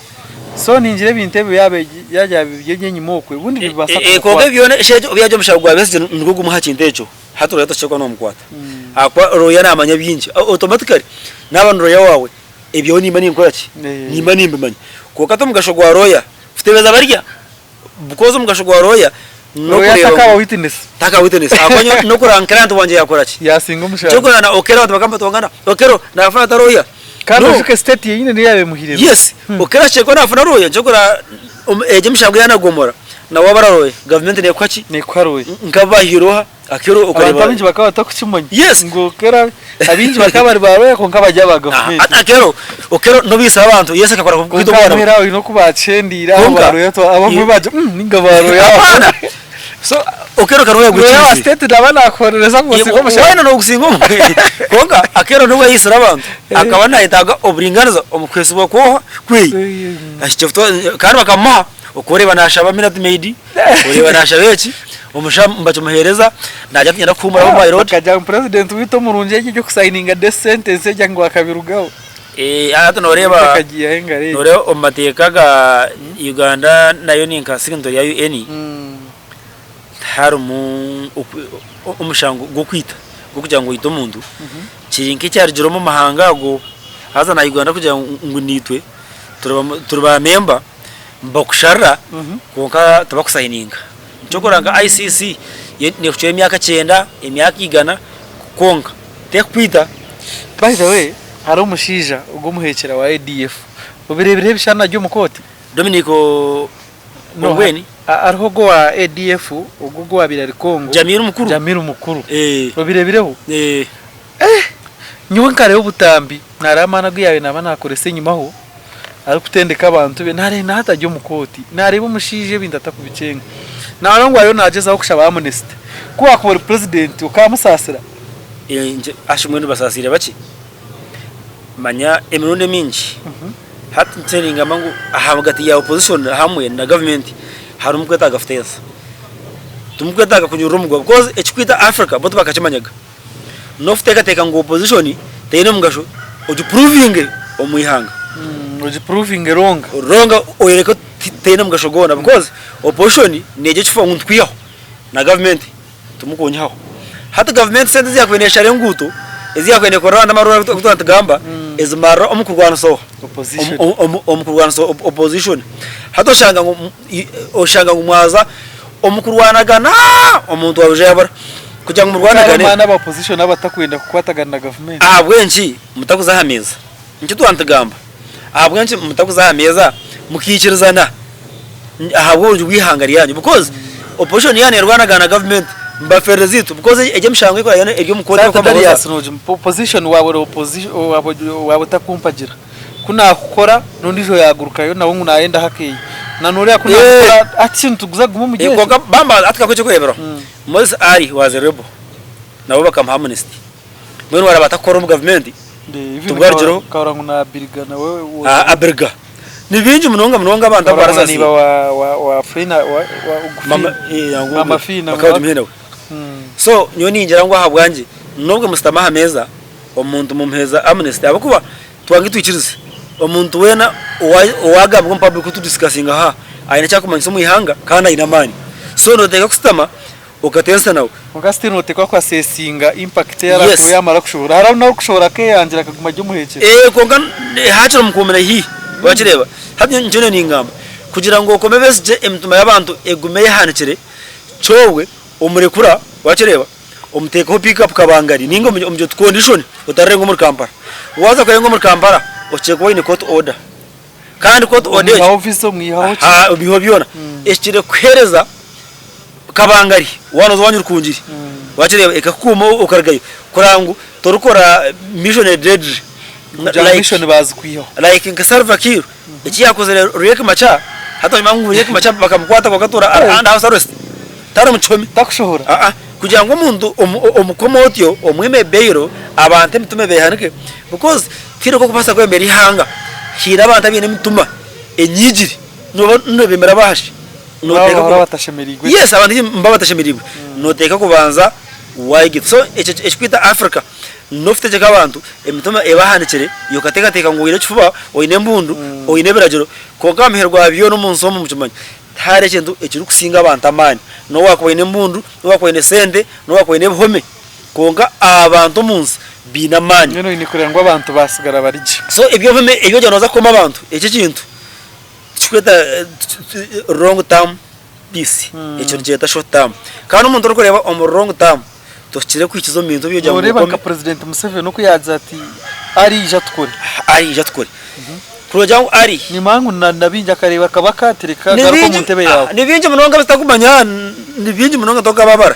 So ningira ebintu ebyo yaaba yaaba biri enyima okwe obundi nibibaasa Kwonka kumukwata. ebyo byona eshaaha obu yaagya omu mushango gwa Besigye nigwo gumwe aha kintu ekyo hati lawyer toshusha kuba noomukwata ahakuba lawyer naamanya bingi automatically naaba ni lawyer waawe ebyawe nimba ninkora ki? Nimba nimbimanya. Kwonka hati omugasho gwa lawyer Kutebeza barya because omugasho gwa lawyer Lawyer nokureeba takaba ngu witness. taka witness ahakuba nyowe nokureba nka client wangye yakora ki Yasinga omushango. kyokureba na Okello abantu bakaba nibatongana Okello nafuna ata lawyer Kandi no oijuke state yenyine niyo yaaba emuhaire lawyer. yes Okello ashekire kuba nafuna lawyer kyokureba egyo emishango yanagomora nawe waba ori lawyer government nekuha ki Nekuha lawyer. Nkabahiire oha? Akeero Abantu okareeba abaingi bakaba batakukimanya Yes. ngu Okello abaingi bakaba bari ba lawyer kwonka bari aba Aha, gavumenti. hati Akello, Okello n'obu yaitsire abantu, Yesu akakora kwita Kwonka omwana we. hamwe aho haine oku bakyendeire aho Kwonka ba lawyer twa abamwe bagira mm ninga ba lawyer aba. Apaana! So Okello ka lawyer Lawyer wa gwikirize. state naaba nakuhorereza ngu osinge omushango. Weena nogusinga omwe. Kwonka Akello n'obu yaitsire abantu, akaba nayetaaga oburinganiza omu kuheesibwa kwoha kweye. Kandi bakamuha, okoreeba nashaba Minute Maid, oreeba nashaba eki. Omushaho nibakimuheereza naagira ati niinyenda kuhuumuraho my lord. Bakagira ngu purezidenti waitu omurungi egi eby'okusayininga death sentence egyo ngu akabirugaho. Hati nooreeba Akagiihaho engaro egyo. nooreeba omu mateeka ga Uganda nayo ni nka signatory ya UN, tiharimu omushango gw'okwita gw'okugira ngu oite omuntu, kiri nk'ekyarugire omu mahanga ago haza na Uganda kugira ngu naitwe turi ba memba nibakusharira kwonka tibakusayininga. Nikyo orikureeba nka ICC yo nekucwa emyaka kyenda, emyaka igana kwonka tekukwita. By the way hariho omushaija ogwo omuhekyera wa ADF obirebireho ebishushani ari omu kooti? Dominic Ongwen. Hariho ogwo owa ADF ogwo owabaire ari Congo. Jamiru Mukulu. Jamiru Mukulu. Obirebireho? Nyowe nkareeba obutambi nareeba amaani agu yaabaire naaba nakoresa enyimaho arikutendeka abantu be nareeba nahati ari omu kooti nareeba omushaija ebintu atakubikyenga nareeba ngu ariyo nagyezaho kushaba amnesty ku wakuba ori president okamusaasira? Ashi mbwenu basaasiire baki? Manya emirundi emingi hati nikyo ningamba ngu ahagati ya opposition hamwe na gavumenti harimu kwetaaga kuteesa timukwetaaga kunyurura omuguha because ekikwita Africa bo tibakakimanyaga. N'okuteekateeka ngu opposition teine mugasho ogipuruvinge omu ihanga. Ogipuruvinge wrong. Wrong oyoreke oti teine mugasho gwona because opposition neegye ekifo ngu nitukwihaho na gavumenti timukunyihaho. Hati gavumenti sente ezi yaakubaire neeshara enguuto, ezi yaakubaire neekorera abandi amaroora agu turikuba nitugamba, ezimarira omu kurwanisa oha? Omu kurwanisa opposition. Hati oshanga ngu oshanga ngu mwaza omu kurwanagana omuntu waija yabura. Kugira ngu murwanagane. Harimu n'aba opposition abatakwenda kukwatagana na gavumenti. Ahabw'enki mutakuza aha meeza? Nikyo twaba nitugamba. Ahabw'enki mutakuza aha meeza mukaikirizana ahabw'oburungi bw'eihanga ryanyu? Because opposition yaaba neerwanagana na gavumenti mubafeerereza itwe because egyo emishango ei erikuba eri omu kooti Hati Darius noogira ngu opposition waaba ori opposition waaba otakumpagira. Ku naakukora n'ondiijo yaagurukayo nawe ngu naayenda hakeeye. Na n'oriya ku naakukora hati shi nituguza kuguma omuri ekyo? Kwonka bamba hati kakuhe eky'okureeberaho. Moses Ali was a rebel nabo bakamuha amnesty. Mbwenu waraba atakukora omu gavumenti tibwarugireho. Nkahurira ngu na Abiriga nawe was Ah, Abiriga. Ni bingi munonga munonga abantu abu Nkahurira ngu barasasiire. niiba wa wa wa Fiina wa wa Mama Fiina. eh, ngu Mama Fiina bakaba bagimuhe nawe. So nyowe ningira ngu ahabwangye nobwe musitama aha meeza omuntu mumuheeza amnesty ahabw'okuba Twange twikirize omuntu weena owagambirwe omu public ku tudiscussinga aha aine eki arikumanyisa omu ihanga kandi aine amaani. So noteekwa kusitama okateesa nawe. Kwonka still noteekwa ku assessinga impact ei araakuhe yaamara kushohora. Hariho n'orikushohora akeeyangira akaguma ari omuheekyera. Eeh kwonka haakiri omukuumire haihi wakireeba. Hati nikyo nyowe ningamba kugira ngu okome Besigye emitima y'abantu egume eyehanikire, kyobwe omurekura wakireeba. Omuteekeho pick up kabangari ninga omugire oti condition otarirenga omuri Kampala. Waaza kurenga omuri Kampala okikye kuba oine court order. Kandi court order egyo Omwihaho visa omwihaho ki? Aha obiihaho byona. Ekikire kukuheereza kabangari waaba nooza owa Rukungiri wakireeba ekakukuuma okarugayo kureba ngu torikora mission deadly Kugira ngu mission baazikwihaho. Like nka Salva Kiir eki yaakozire Riek Machar hati noomanya ngu Riek Machar bakamukwata bakamutura under house arrest. Tari omu kihome. Takushohora. Aa kugira ngu omuntu omukome otyo omwime bail abantu emitima ebehanike because tihaine oku orikubaasa kwebembera eihanga haine abantu abaine emitima enyiigire nooba nobeebembera baashi? Noteekwa kuba abatashemereirwe. Yes abantu nibaba batashemereirwe. Noteekwa kubanza waayegesa. So ekyo ekirikweta Africa n'okutegyeka abantu emitima ebahanikire iwe okateekateeka ngu oine ekifuba, oine embundu, oine ebiragiro kwonka aha muheru gwa byona omu nsi omu mukimanye Tihariho ekintu ekirikusinga abantu amaani, n'obu waakuba oine embundu, n'obu waakuba oine sente, n'obu waakuba oine ebihome, kwonka abantu omu nsi baine amaani. Mbwenu oine kureba ngu abantu baatsigara bari gye. So eby'obuhome ebi ogira nooza kukoma abantu, ekyo ekintu tikikweta long term peace, ekyo nikyeta short term. Kandi omuntu orikureeba omu long term, tohikire kuhikiza omu bintu ebi ogira ngu Nooreeba okome. nka Purezidenti Museveni oku yaagira ati ariija tukore. Ariija tukore. Kurugira ngu ari. Nimanya ngu na bingi akareeba akaba akatereka garuka omu ntebe yaawe. Ni bingi munonga ebitarikumanya, ni bingi munonga tokababara.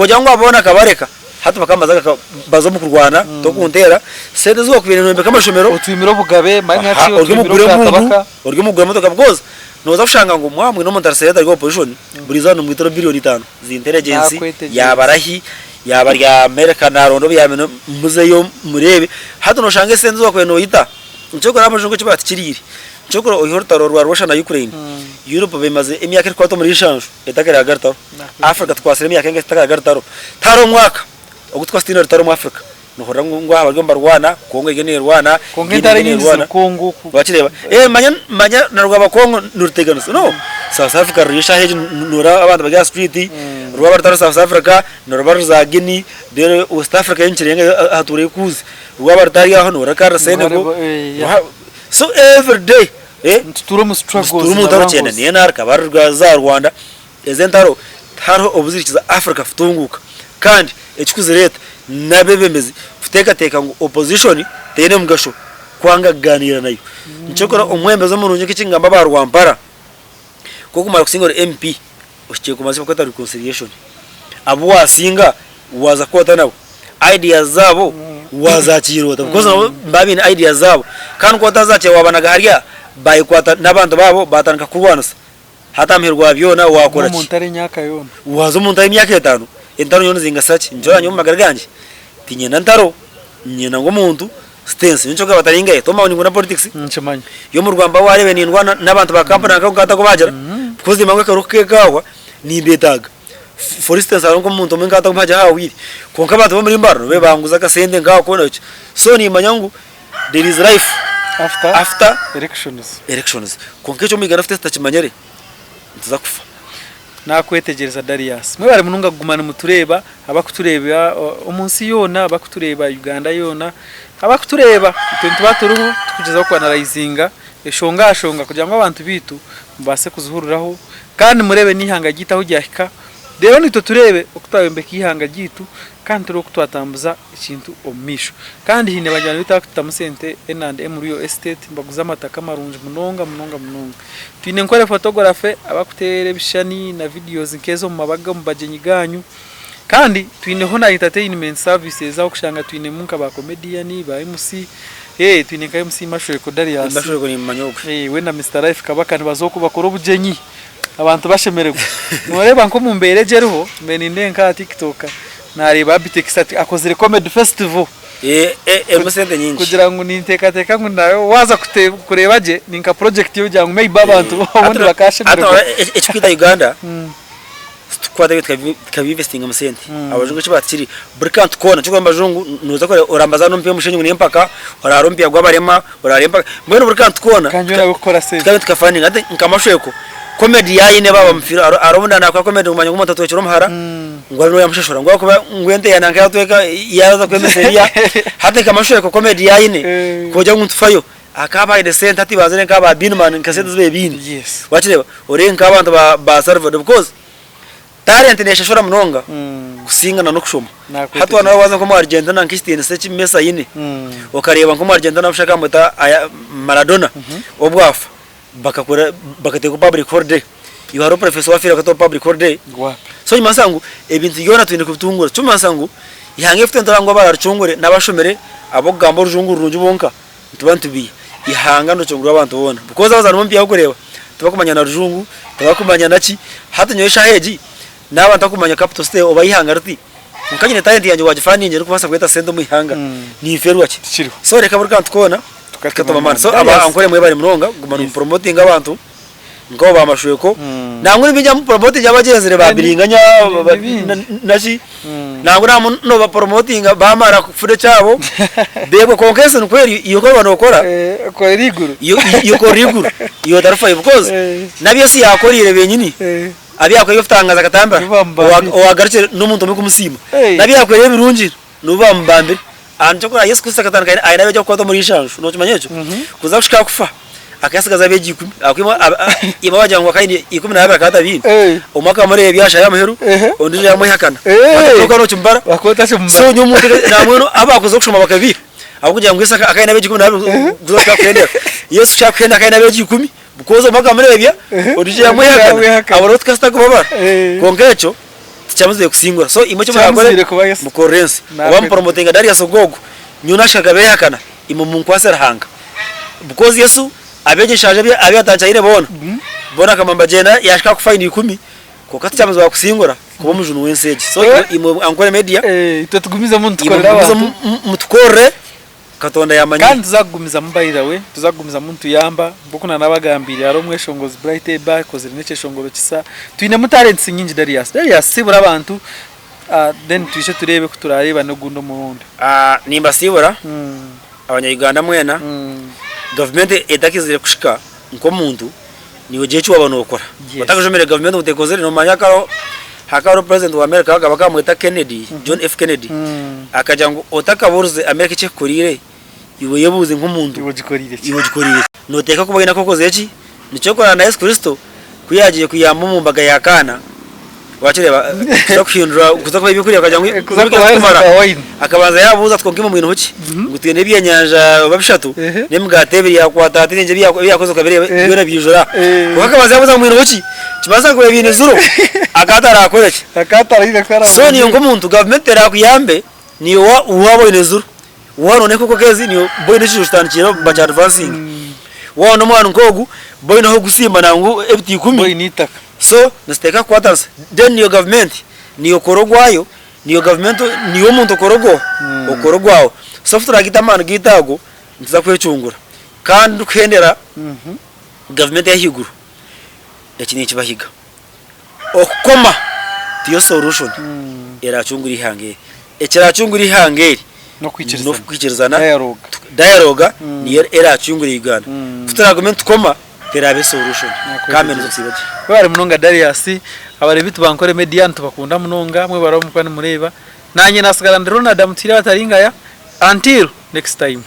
Ku ogira ngu abo boona akabareka, hati bakaba nibaza baza omu kurwana, tokunteera, sente ezi wakubaire noyombeka amashomero, Otwimire obugabe, manya aha, ki, ori omu otwimire kugura emundu, obwakabaka. ori omu kugura emotoka because noza kushanga ngu mwaba mwine omuntu ari seeta ari opposition, buri izooba nimwitira billion itaano za intelligence, Nakwetegyereza. yaaba rahi, yaaba ari America naronda obuyambi muzeyo mureebe, hati noshanga esente ezi wakubaire noyita, nikyo orikureeba abajungu eki batukiriire, nikyo orikureeba oyihireho orutaro rwa Russia na Ukraine, Europe bemaze emyaka erikukwata omuri nshanju etakaraga rutaro. Africa tukwatsire emyaka engahi tutakahaga rutaro? Tihariho omwaka ogu tukaba tutaine rutaro omu Africa. Nohurira ngu ngu aha bariyo nibarwana, Congo eriyo nerwana, Kwonka Guinea entaro eriyo enyingi nerwana. ziri Congo oku. Wakireeba? Eh manya manya na rwaba Congo niruteganisa. No, South Africa ruriyo eshaaha egi noreeba abantu bari aha street, rwaba rutari South Africa niruba ruri za Guinea, then West Africa yo nikirenga yo hatuura ekuuzi. Rwaba rutari aho nohurira ka ruri Senegal. So everyday eh Nitutuura omu struggles nitutuura omu na ntaro kyenda wrangles. na NR rikaba riri rwa za Rwanda. Ezi entaro tihariho obuzirikiza Africa kutunguuka kandi ekikuzireeta n'abebembezi kuteekateeka ngu opposition teine mugasho kwanga kuganiira nayo. Nikyokora omwebembezi omurungi nk'ekingamba aba Rwampara ku okumara kusinga ori MP ohikire kumara ekibakweta reconciliation abu wasinga waaza kukwata nabo ideas zaabo waazakiira ota because nabo nibaba baine ideas zaabo kandi ku otazakiira waabanaga hariya bayekwata n'abantu baabo baatandika kukurwanisa. Hati aha muheru gwa byona waakora Guma omu ki? ntaro emyaka yoona. Waaza omu ntaro emyaka etaano, entaro nyowe nizingasa ki? Nikyo nyowe omu magara gangye tinyenda ntaro, niinyenda ngu omuntu sitensi. Nyowe nikyo nkugamba taringaye, tomanya ngu ninkunda politics? Nkimanya. Nyowe omu rugamba waareeba nindwana n'abantu ba kampuni nka nkata ku baagira, because nimanya ngu akaruhu ke kaahwa nimbeetaaga. For instance hariho nk'omuntu omwe nkata mpagira haahwire, kwonka abantu b'omuri Mbarara nibo banguza akasente nk'ako naki. So nimanya ngu There is life After after elections. elections. Kwonka ekyo omu Uganda ffe tutakimanyire nituza kufa. Nakwetegyereza Darius. Mwebare munonga kuguma nimutureeba, abakutureeba omu nsi yoona, abakutureeba Uganda yoona, abakutureeba itwe nituba turiho tukugyezaho ku analyzinga eshonga aha shonga kugira ngu abantu beitu mubaase kuzihuriraho kandi mureebe n'eihanga ryeitu ahu ryahika reero naitwe tureebe oku twayombeka eihanga ryeitu kandi tureebe oku twatambuza ekintu omu maisho. Kandi haine banywani baitu abakututamu sente N and M Real Estate nibaguza amataka marungi munonga munonga munonga. Twine Nkore Photography abakuteera ebishushani na videos nk'ezo omu mabaga omu bagyenyi gaanyu. Kandi twineho na entertainment services ahu orikushanga twinemu nka ba comedian, ba MC, eh twine nka MC Mashweko Darius. Mashweko nimumanya ogwe. Eh we na Mister Life Kabaka nibaza okwo bakore obugyenyi abantu bashemererwe. Noreeba nk'omu mbeera egi eriho, mbaire nindeeba nk'aha TikTok Nareeba Abitex ati akozire comedy festival. Eh eh erimu sente nyingi. Kugira ngu ninteekateeka ngu nawe waaza kureeba gye ni nka project yokugira ngu maybe abantu obundi bakaashemererwa. Ekirikwita Uganda titukukwata tukabi investingamu sente. Abajungu eki batukiriire buri kantu koona nikyo orikureeba abajungu nooza kureeba orambaza hanu omupiira omushenyi ngu n'empaka, oraara omupiira gw'abarema, oraara empaka mbwenu buri kantu koona Kandi weena orikukora sente. tukabe tukafundinga. Hati nka Mashweko comedy yaayine baaba bamufiire hariho obu naakora comedy omanya ngu omuntu atwekire omuhara. Ngu abe niwe yamushashura ngu ahakuba ngu ente ya nanka yatweka yaza kwemesa eriya hati nka Mashweko comedy yayine kugira ngu nitufayo akaba ayine sente hati banzire nka ba Binman nka sente zibaire biine Yes. wakireba orebe nka abantu ba ba Salvador because talent neshashura munonga kusinga na nokushoma hati waaba waza nka omu Argentina nka ekitinisa eki Messi ayine okareba nka omu Argentina omushija akamweta Maradona obu afa bakakora bakateeka public holiday iwe hariho professor owafiire akataho public holiday so nikimanyisa ngu ebintu byona twine kubitungura tikimanyisa ngu ihanga eritu nitureba ngu abararicungure n'abashomire ab'okugamba orujungu rurungi bonka nituba nitubiiha ihanga niricungurwa abantu boona because abazaani b'omupiira abu orikureeba tibakumanya na rujungu tibakumanya naki hati nyowe eshaaha egi naaba ntakumanya capital city oba ihanga riti kwonka nyine talent yangye wagifandingira erikubaasa kureeta sente omu ihanga ninfeerwa ki so reka buri kantu koona Tukatuma amaani. So aba Ankole mwebare munonga kuguma nimu promotinga abantu nkabo ba Mashweko. Nangwa nibingi amu promotinga abagyenzire ba Biringanya naki nangwa namu noba promotinga bamara kufuna ekyabo bebwa kwonka ensi nikwo eri iwe ku orikuba nokora Okorera eiguru. iwe okorera eiguru iwe otarifayo because nabi ensi yakorire benyini abu yakorire ebyokutangaza akatambira owagarukire nomuntu omwe kumusiima nabi yakorire ebirungi N'obu baamubambire, aha nikyo orikureeba Yesu Kristo akatandika aine aine abeegi abarikukwata omuri ishanju. Nookimanya ekyo? Kuza kuhika aha kufa, akayatsigaza abeegi ikumi. Ahabw'okuba imwe imwe abagira ngu akaba aine 12 akaba atabiine. Omwe akamureebya ashaaha y'aha muheru, ondiijo yaamwehakana. Hati nokuba nookimubara. So nyowe omuntu nambwenu abu baakuza kushoma bakabiiha ahabw'okugira ngu Yesu akaba aine abeegi 12 kuza kuhika aha kuhendera. Yesu kuhika aha kuhendera akaba aine abeegi ikumi because omwe akamureebya, ondiijo yaamwehakana. Abo nabo tikasita kubabara. Kwonka ekyo. Tikyamuziire kusingura. So imwe eki murakore Kyamuziire kuba Yesu. mukorere ensi. Oba Nakweta. mupromotinga Darius ogwo nyowe nashika nkabehakana imwe munkwase Ruhanga. Because Yesu abeegi enshanju abu abu yatandikire boona, boona akagamba nibagyenda yashika aha kufa aine ikumi kwonka tikyamuziire kusingura kuba omujuni w'ensi egi. So Eh. imwe imwe Ankole Media Eh, itwe tugumizemu imwe nitukorera mugumize abantu. mutukorere Katonda yamanyire. Kandi nituza kugumizamu by the way, nituza kugumizamu nituyamba nk'oku nanabagambiire hariho omweshongozi Bright Ebba akozire n'ekyeshongoro kisa, twinemu talents nyingi Darius. Darius sibura abantu then twije tureebe ku turareeba n'ogundi omurundi. Nimbasiibura abanya Uganda mwena, gavumenti etakizire kushika nk'omuntu niiwe gira eki waaba nookora. Otakajumire gavumenti ngu tekozire noomanya hakaba hariho president wa America bakaba bamweta Kennedy, John F Kennedy akagira ngu otakabuurize America eki ekukoriire iwe yebuuze nk'omuntu Iwe ogikoriire ki? iwe ogikoriire ki? Nooteekwa kuba oine aku okozire ki? Nikyo orikureeba na Yesu Kristo ku yaagiire kuyamba omu mbaga ya Kaana, wakireeba kuza kuhindura kuza kubaha ebyokurya akagira ngu Kuza kubaheereza ka wine. Akabanza yaabuuza ati kwonka imwe mwineho ki? Ngu twine ebyenyanja oba bishatu n'emigaati ebiri yaakwata ati ningira ebi yaakoze okabireeba byona byaijura. Kwonka akabanza yaabuuza ngu mwineho ki? Nikibaasa kuba biine ziro akaba ataraakore ki? Akaba ataraine ku So niiwe araabuze. nk'omuntu gavumenti eraakuyambe niiwe waaba oine ziro. Waaba noona enkoko ezi niiwe boine ekiju kitandikire bakya advancinga. Waaba n'omwana nk'ogu boine ah'okusimba nangwa ebiti ikumi. Boine eitaka. So nituteekwa kukwatanisa. Then niiwe gavumenti niiwe okore ogwayo. Niiwe gavumenti niiwe omuntu okore ogwo okore ogwawe. So obu turagite amaani gaitu ago nituza kwecungura kandi ndikuhendera gavumenti ey'ahaiguru eki ninkibahiga okukoma tiyo solution eracungura eihanga eri. Ekiracungura eihanga eri N'okwikirizana. n'okwikirizana Dialogue. dialogue niyo eracungura Uganda. Ku turagume nitukoma teraabe solution. Kambe nizo kusiiba gye. Webare munonga Darius, abareebi ba Ankole Media nitubakunda munonga mwebare ahabw'okuba nimureeba. Nanye nasigara ndi Ronald Amutiire Bataringaya until next time.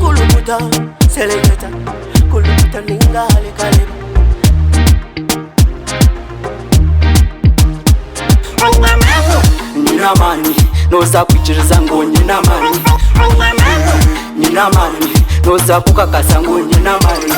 Kulukuta, seleketa, kulukuta ninga halekaleba. Nyine amaani noza kwikiriza ngu nyine amaani. Nyine amaani noza kukakasa ngu nyine amaani.